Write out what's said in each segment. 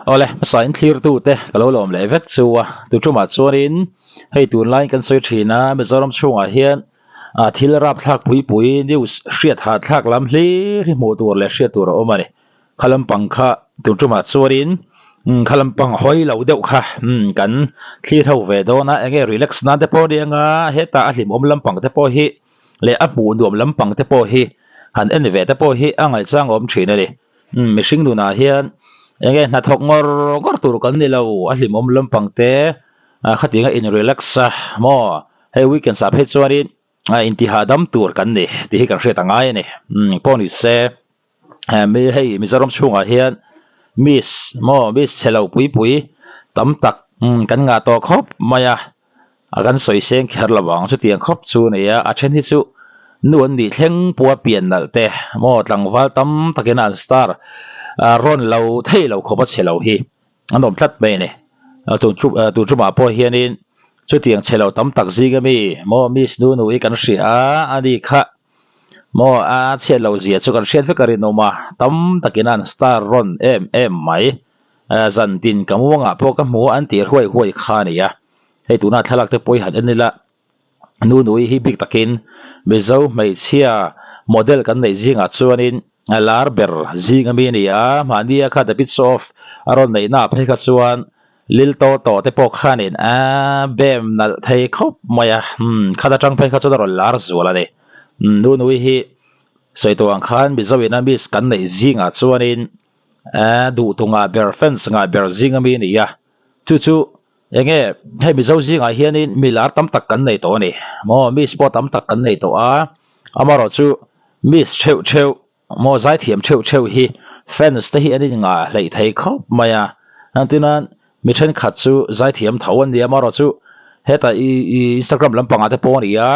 Awle, hmasa in thlirtute ka lo lawm leh vek chu a, tu tumah chuanin hei tunlaiin kan sawi thin a, Mizoram chhungah hian ah thil rapthlak pui pui news hriat hahthlak lam hlir hi hmuh tur leh hriat tur a awm a ni. Kha lampang kha tun tumah chuanin kha lampang hawi lo deuh kha kan thlir ho ve dawn a, enge relax nan te pawh a ni anga hetah a hlimawm lampang te pawh hi leh a hmuh nuam lampang te pawh hi han en ve te pawh hi a ngaihchang awm thin a ni. Mihring nunah hian enge hnathawk ngawr ngawr tur kan ni lo a hlimawm lampang te khatianga in relax a maw hei weekend ah phei chuanin a intihahdam tur kan ni tih hi kan hriat a ngai a ni pawh ni se mi hei Mizoram chhungah hian miss maw miss chhe lo pui pui tam tak kan ngah tawh khawp mai a a kan sawi seng kher lo ang chutiang khawp chu a ni a a then hi chu nu an nih thleng pawha pian nalh te maw tlangval tam takin an star rawn lo thei lo khawp a chhe lo hi an awm tlat mai a ni tun chu tun tumah pawh hianin chutiang chhe lo tam tak zing ami maw miss nu nu hi kan hria a ani kha maw a chhiat loh zia chu kan hriat vek a rinawm a tam takin an star rawn em em mai zan tin ka muangah pawh ka hmu a an tih huai huai kha a ni a hei tuna thlalak te pawh hi han en ila nu nui hi bik takin Mizo hmeichhia model kan neih zingah chuanin a lar ber zing ami a ni a mahnia kha the bits of a rawn neih na phei kha chuan lil to to te pawh khanin a bem nalh thei khawp mai a khat atang phei kha chuan a rawn lar zual a ni nu nui hi sawi tawh ang khan Mizo in a miss kan neih zingah chuanin a duh tu ngah ber fans ngah ber zing ami a ni a chu chu Enge hei Mizo zingah hianin mi lar tam tak kan nei tawh a ni maw miss pawh tam tak kan nei tawh a amaherawh chu miss theuh theuh maw zaithiam theuh theuh hi fans te hi an in ngah hleih thei khawp mai a engtin nan mi thenkhat chu zaithiam tho an ni a amaherawh chu hetah ih ih instagram lampangah te pawh a ni a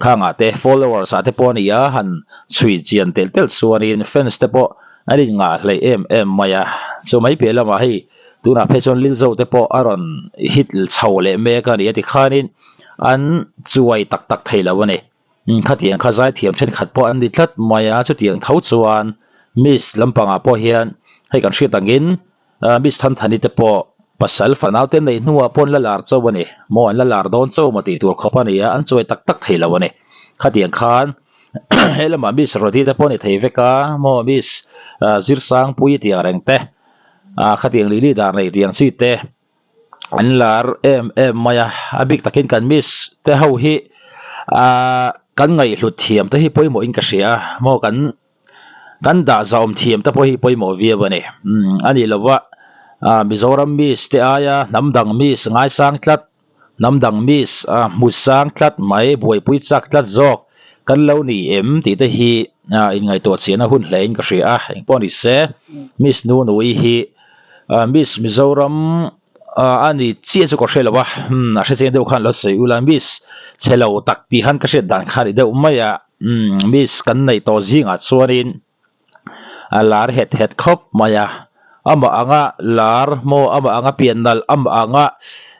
khangah te followers ah te pawh a ni a han chhui chian telh telh chuanin fans te pawh an in ngah hleih em em mai a chu mai piah lamah hei tunah phei chuan Lilzo te pawh a rawn hit chho leh mek a ni a tikhanin an chuai tak tak thei lo a ni khatiang kha zaithiam thenkhat pawh an ni tlat mai a chutiang tho chuan miss lampangah pawh hian hei kan hriat angin Miss Thanthani te pawh pasal fanau te neih hnuah pawh an la lar chauh a ni. Maw an la lar dawn chauh maw tih tur khawp a ni a, an chuai tak tak thei lo a ni. Khatiang khan he lamah Miss Rodi te pawh a ni thei vek a, maw Miss Zirsangpuii tih ang reng te, khatiang Lily dar nei tih ang chi te an lar em em mai a. A bik takin kan Miss te ho hi kan ngaihhlut thiam te hi pawimawhin ka hria a, maw kan Kan dah zahawm thiam te pawh hi pawimawh viau a ni. Umm a nih lova ah Mizoram miss te aia hnam dang miss ngaisang tlat, hnam dang miss ah hmu sang tlat mai, buaipui chak tlat zawk kan lo ni em tih te hi ah inngaihtuah chiahna hun hle in ka hria a. Engpawh ni se Miss Nunui hi ah Miss Mizoram ah a ni chiah chu ka hre lo a, umm a hrechiang deuh khan lo sawi ula Miss chhe lo tak tih han ka hriat dan kha a ni deuh mai a. Umm miss kan neih tawh zingah chuanin a lar het het khawp mai a amah anga lar maw amah anga pian nalh amah anga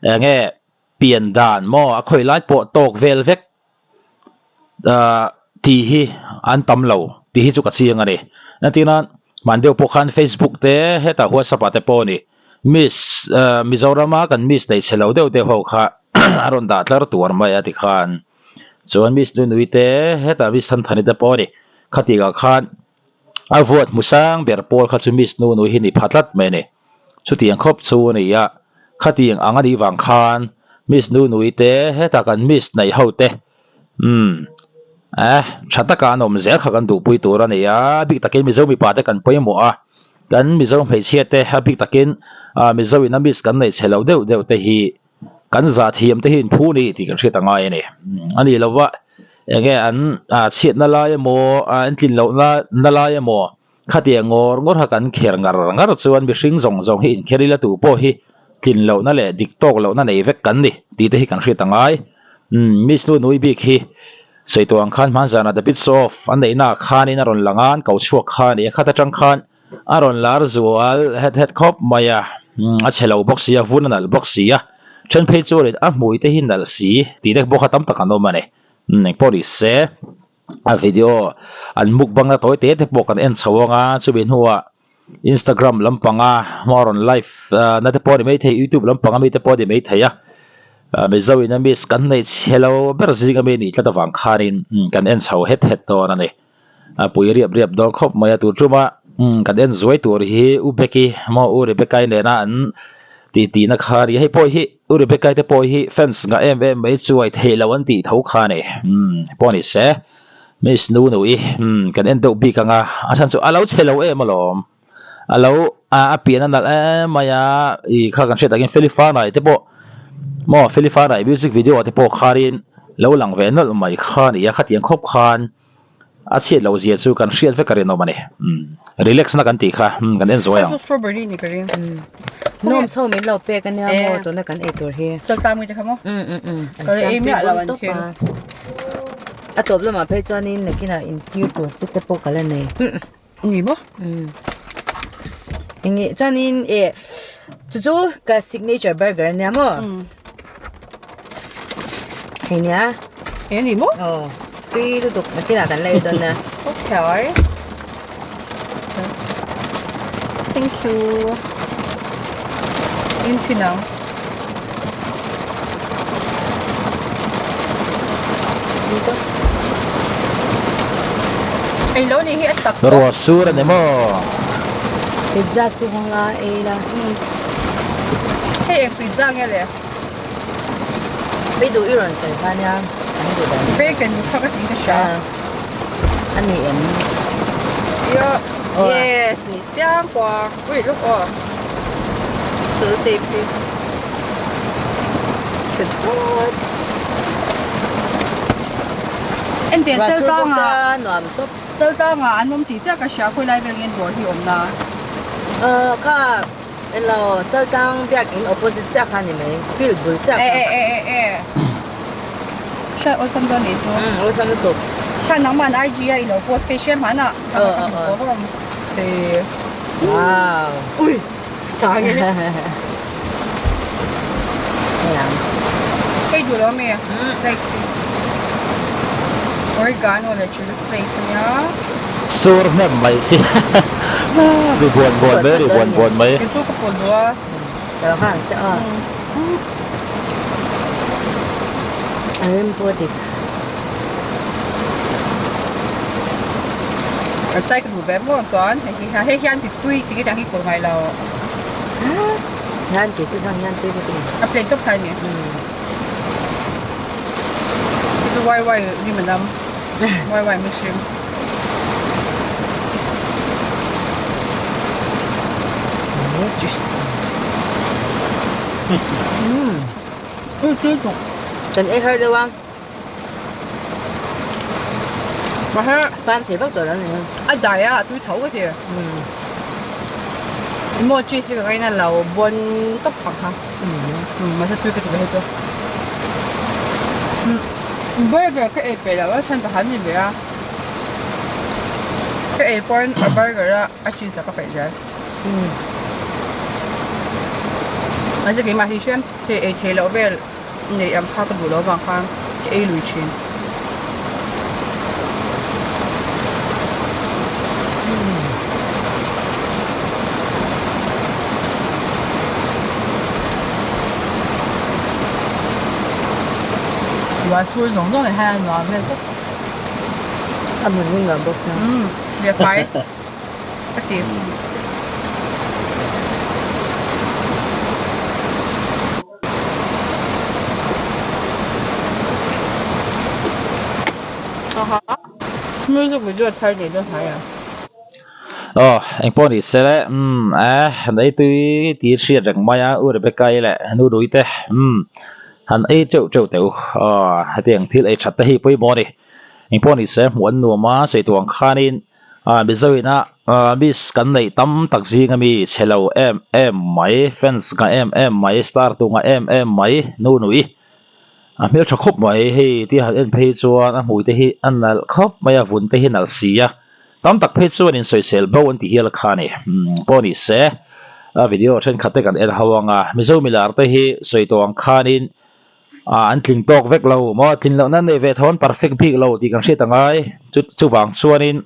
eng nge pian dan maw a khawi lai pawh tawk vel vek ahh tih hi an tam lo tih hi chu ka chiang a ni entirna hman deuh pawh khan facebook te hetah whatsapp ah te pawh a ni miss ahh Mizorama kan miss neih chhe lo deuh deuh ho kha a rawn dah tlar tuar mai a tikhan. Chuan Miss Nunui te hetah Miss Thanthani te pawh a ni. Khatikah khan a vote hmu sang ber pawl kha chu Miss Nunui hi ni pha tlat mai a ni. Chutiang khawp chu a ni a, khatiang ang a nih vang khan Miss Nunui te hetah kan Miss neih ho te umm eh tha taka an awm zel kha kan duhpui tur a ni a, a bik takin Mizo mipa te kan pawimawh a, kan Mizo hmeichhia te a bik takin ah Mizo in a Miss kan neih chhe loh deuh deuh te hi Kan zah thiam te hi in phu ni tih kan hriat a ngai a ni. A nih lova enge an chhiatna lai emaw an tlin lohna na lai emaw khatiang ngawr ngawr kha kan kher ngar ngar chuan mihring zawng zawng hi inkher ila tu pawh hi tlin lohna leh dik tawk lohna nei vek kan ni tih te hi kan hriat a ngai. Miss nu nui bik hi sawi tawh ang khan hmanzana the bits of an neihna ah khanin a rawn lang a an ko chhuak kha a ni a khat atang khan A rawn lar zual het het khawp mai a, a chhe lo bawk si a, vun a nalh bawk si a, then phei chuanin a hmui te hi nalh si tih te bawk kha tam tak an awm a ni. Engpawh ni se a video an mukbang na tawi te te pawh kan en chho ang a, chumi hnuah Instagram lampanga maw rawn live na te pawh a ni maithei youtube lampanga mi te pawh a ni maithei a Mizo in a miss kan neih chhe lo ber zing ami nih tlat avang khanin kan en chho het het dawn a ni. A pui riap riap dawn khawp mai a tur tuma kan en zuai tur hi U Becky maw U Rebecca-i nena an tih tihna kha a ni. Hei pawh hi U Rebecca-i te pawh hi fans ngah em em mai chuai theih loh an tih tho kha a ni. Pawh ni se Miss Nunu-i kan en deuh bik ang a, a chhan chu a lo chhe lo em alawm. A lo a pian a nalh em mai a ih kha kan hriat takin Feli Fanai te pawh maw Feli Fanai music video ah te pawh khanin lo lang ve nawlh mai kha a ni a khatiang khawp khan a chhiat loh zia chu kan hriat vek a rinawm a ni umm relax na kan tih kha umm kan en zuai ang. Strawberry ni ka ring. Nuam chho min lo pek ania maw tuna kan ei tur hi. Chaltlang mi te kha maw? Um um um. Ka ei miah lo an thil. A tawp lamah phei chuanin nakinah intir tur che te pawh ka la nei. Ni maw? Umm. Enge chuanin eh chu chu ka signature burger ania maw? Umm. Hei nia. He ni maw? Aw. Tui lutuk nakinah kan la ei dawn nia. Okay. Thank you. In thin ang. Ei lo ni hi a tak tawh. Ruah sur a ni maw? Pizza chu hawng a ei la. Hei eng pizza nge le? I duh i rawn sawi kha nia an duh dan. Bacon kha ka tih ka hria. A ni em? Yo yes ni chiang kuang. Wait look aw. Sir tape hi. Chhe dawt. Ente chaltanga nuam tawp. Chaltanga an awm tih chiah ka hria khawi lai vel nge dawr hi awm na. Aw kha englo chaltang biakin opposite chiah kha ni mai field bul chiah kha. E e e e. Hriat awlsam dawn nih chu. Umm awlsam lutuk. Kha nangman IG a ilo post kei hriat hman ah. Aw aw aw. Hei. Wow. Ui. Ta nge. Hei. Hei duh lo mi. Like si. Oregano leh chilli flakes ania. Sur hnem mai si. Ri buan buan mai ri buan buan mai. Kei chu ka pawlh duh a. Ka lo nghal che aw. A rem pawh dik. Ka chai ka duh ve maw chuan hei hi hei hian ti tui ti nge tiang hi pawlh ngai lo. Hian kei chu hang hian tui ka ti. A plate tawp thai ni. Hei chu wai wai rim a nam. Wai wai mihring. Kan ei har deuh a. Fan thei vak tawh lo a ni. A dai a, a tui tho ka ti. Emaw cheese hi ka ngaina lo bawn tawp ang kha. Mahse tui ka ti ve hei chu. Burger ka ei peih loh a chhan pakhat ni ve a. Ka ei pawn a burger a a cheese ah ka peih zel. Mahse keimah hi hriam thei ei theih loh vel neih ang kha ka duh loh avang khan ka ei lui thin. Ruah sur zawng zawng leh hian a nuam vel tawp. A hmun hi nuam bawk sia. Umm leh fai ka ti. Music video thar nei dawn hnai a. Aw engpawh ni se le umm eh han ei tui tih hriat reng mai a u Rebecca-i leh nu Nui te umm han ei teuh teuh teh u aw hetiang thil ei that te hi pawimawh a ni engpawh ni se hmuh an nuam a sawi tur ang khanin ah Mizo ina ah miss kan neih tam tak zing ami chhe lo em em mai fans ngah em em mai star tu ngah em em mai nu Nui. A hmeltha khawp mai hei tia han en phei chuan a hmui te hi a nalh khawp mai a vun te hi a nalh si a tam tak phei chuan insawisel bo an ti hial kha a ni umm pawh ni se a video thenkhat te kan en ho ang a Mizo milar te hi sawi tawh ang khanin ah an tling tawk vek lo maw tlin lohna an nei ve tho an perfect bik lo tih kan hriat angai chu chuvang chuanin.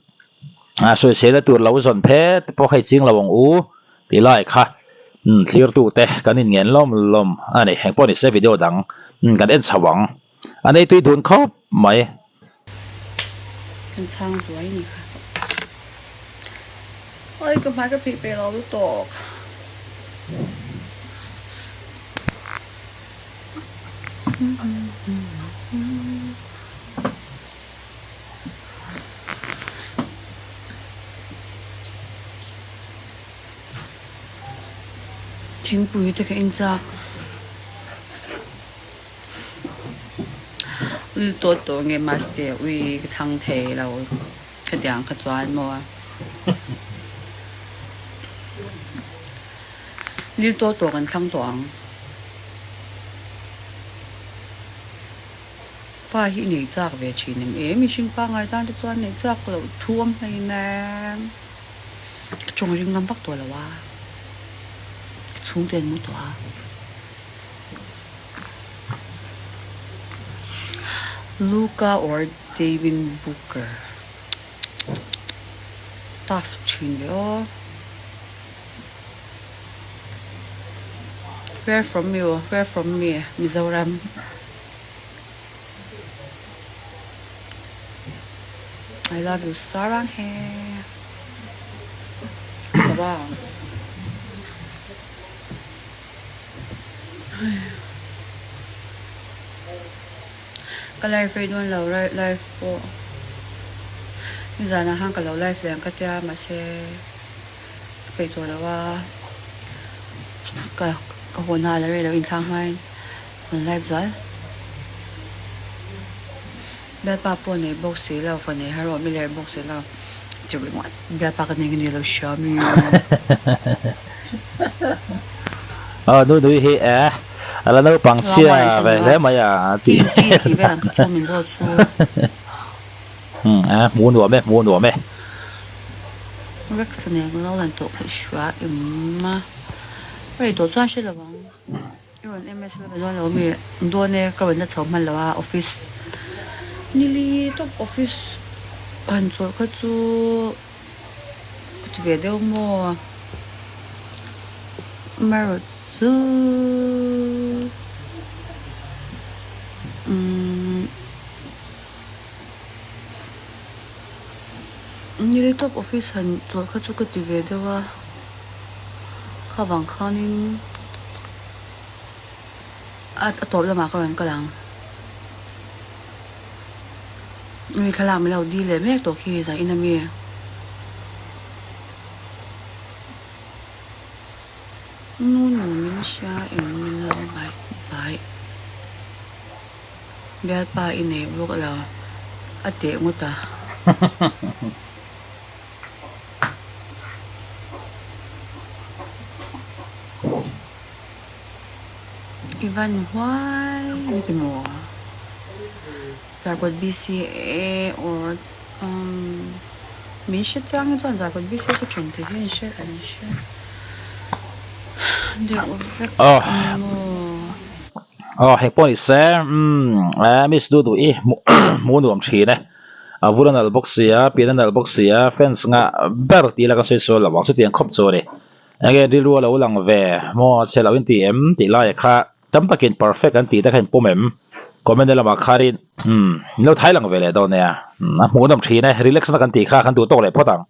A sawisel na tur lo zawn phet te pawh kha i ching lo ang u tih lai kha thlir tu te kan in ngen lawm lawm a ni eng pawh ni se video dang kan en chho ang a nei tui dun khawp mai. Kan chhang zuai ni kha. Oi ka hmai ka phih pe lo lutuk. Thingpui te ka en chak ul tawt tawh nge maste ui ka thlang thei lo khatiang kha chuan maw lil tawt tawh kan thlang tawh ang. Pa hi i nei chak ve thin em em? Mihring pangngai tan te chuan neih chak loh thu awm hlein em? Ka tawng ring ngam vak tawh lo a, ka chhungte an mu tawh a. Luka or Devin Booker tough thin ve aw. Where from you? Where from me? Mizoram. I love you sarang he sarang ka live rei dawn lo live pawh nizanah khan ka lo live leh ang ka tia mahse ka peih tawh lo a ka ka haw hna la rei lo inthlak hmain. An live zual. Bialpa pawh nei bawk si lo, fa nei har awm i ler bawk si lo. Ti ringawt bialpa ka nei ka ni lo hria mi. Aw nu nui hi e a la naupang chhia ve hle mai a ti. Ti ti vel ang kha chu min zawt chu. A hmu nuam e hmu nuam e. Rex nen lo lan tawh kha i hria em a? Rei tawh chuan hre lo ang. I rawn MS la dawn lo mi dawn e ka rawn la chho hman lo a office nili tawp office han chawlh kha chu ka ti ve deuh maw amaherawh chu umm nili tawp office han chawlh kha chu ka ti ve deuh a. Kha vang khanin a tawp lamah ka rawn kal ang. Nui thlalak min lo dil leh mek tawh khi zah in ami. Nu nu min hria eng min lo bai bai. Bialpa i nei bawk lo a teh ngawt a. I van huai ni ti maw? Zarkawt BCA or umm min hre chiang hi chuan Zarkawt BCA ka ṭhen tih hi an hre an hre deuh vek ang maw? Aw hei pawh ni se umm miss duh duh i hmuh nuam ṭhin e. A vur a nalh bawk si a, pian a nalh bawk si a, fans ngah ber tih ila ka sawi sual lo ang chutiang khawp chu a ni. Enge rilru a lo lang ve maw chhe lo in ti em tih laia kha tam takin perfect an tih te kha in pawm em? Comment na lamah khanin umm in lo thai lang ve leh dawn nia, a hmuhnawm thin e, relax na kan tih kha kan duh tawk leh phawt ang.